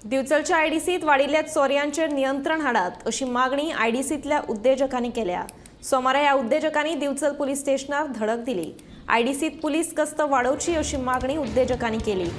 दिवचलच्या आयडीसीत वाडिल्ल्या चोरयांचेर नियंत्रण हाडात अशी मागणी आयडीसीतल्या उद्देजकांनी केल्या. सोमारा ह्या उद्देजकांनी दिवचल पुलीस स्टेशनार धडक दिली. आयडीसीत पुलीस गस्त वाडोवची अशी मागणी उद्देजकांनी केली.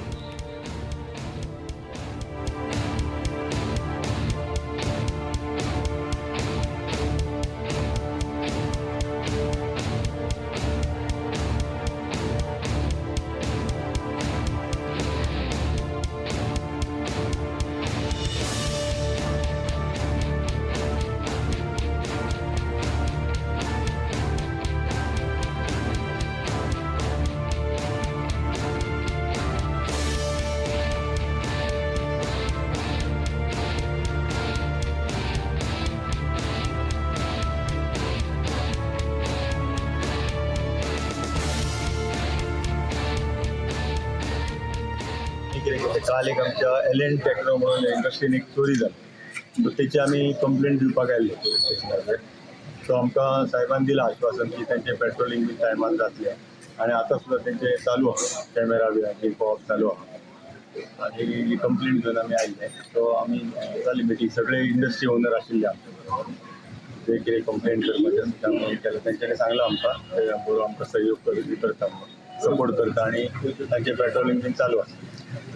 कितें कितें काल एक आमच्या एल एन टेक्नो म्हणून इंडस्ट्रीन एक चोरी जाली, सो तेची आमी कंप्लेन दिवपाक आयिल्ले पुलीस स्टेशनाचेर. सो आमकां साहेबान दिलां आश्वासन की तेंचें पेट्रोलिंग बी टायमार जातलें आनी आतां सुद्दां तेंचें चालू आहा, कॅमेरा बी आनी पळोवप चालू आहा आनी ही कंप्लेन घेवन आमी आयिल्ले. सो आमी जाली मिटींग, सगळे इंडस्ट्री ओनर आशिल्ले आमच्या बरोबर. जे कितें कंप्लेन करपाचें आसा ते आमी केलें. तेंच्यांनी सांगलां आमकां ते बरो आमकां सहयोग करता, सपोर्ट करता आनी तांचें पेट्रोलिंग बीन चालू आसा.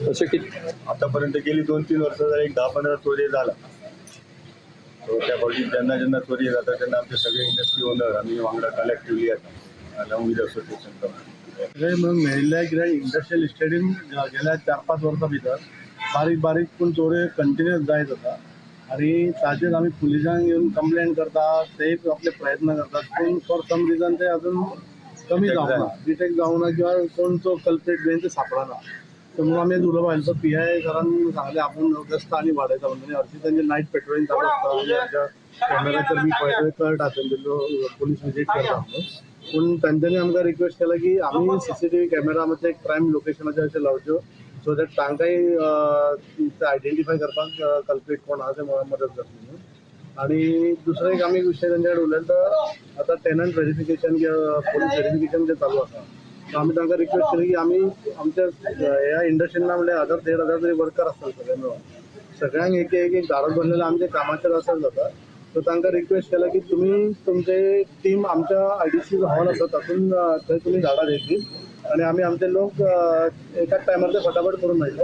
अशें कित आतापर्यंत गेली 2-3 वर्सां जाली, एक 10-15 चोरी जाला. सो त्या फावटी जेन्ना जेन्ना चोरी जाता तेन्ना आमचे सगळे इंडस्ट्री ओनर आमी वांगडा कलेक्टिवली येता अलॉंग विथ असोसिएशन. सगळे म्हणून मेळिल्ल्या कित्याक इंडस्ट्रियल इस्टेटीन गेल्या 4-5 वर्सां भितर बारीक बारीक पूण चोरयो कंटिन्युअस जायत आसा आनी ताचेर आमी पुलिसांक येवन कंप्लेन करता, ते आपले प्रयत्न करतात, पूण फॉर सम रिजन ते अजून कमी Detect जावना, डिटेक्ट जावना किंवा कोण तो कल्प्रेट बीन ते सापडना. तर म्हणून आमी उलोवप आयलो. पी I सरान सांगलें आपूण गस्त आनी वाडयता म्हणून. आनी हरशीं तांचे नायट पेट्रोलिंग चालू आसता आनी आमच्या कॅमेराचेर बी पळयता कळटा तांचे पोलीस विजीट करता म्हणून. पूण तांच्यांनी आमकां रिक्वेस्ट केला की आमी सीसीटीव्ही कॅमेरा मातशे क्रायम लोकेशनाचेर अशें लावच्यो, सो that तांकांय ते आयडेंटिफाय करपाक कल्प्रीट कोण आहा ते मदत जातली म्हणून. आणि दुसरो एक आमी विशय तांचे कडेन उलयले, तर आतां टेनंट व्हेरिफिकेशन किंवा पोलीस व्हेरिफिकेशन जें चालू आसा, सो आमी तांकां रिक्वेस्ट केली की आमी आमच्या ह्या इंडस्ट्रीन म्हणल्यार 1000 1,500 तरी वर्कर आसतात सगळे मेळून, सगळ्यांक एक एक एक धाडत बसलेले आमच्या कामाचेर असर जाता. सो तांकां रिक्वेस्ट केला की तुमी तुमचे टीम आमच्या आयडीसी हॉल आसा तातूंत थंय तुमी झाडां एक दीस आनी आमी आमचे लोक एकाच टायमार ते फटाफट करून मेळटले.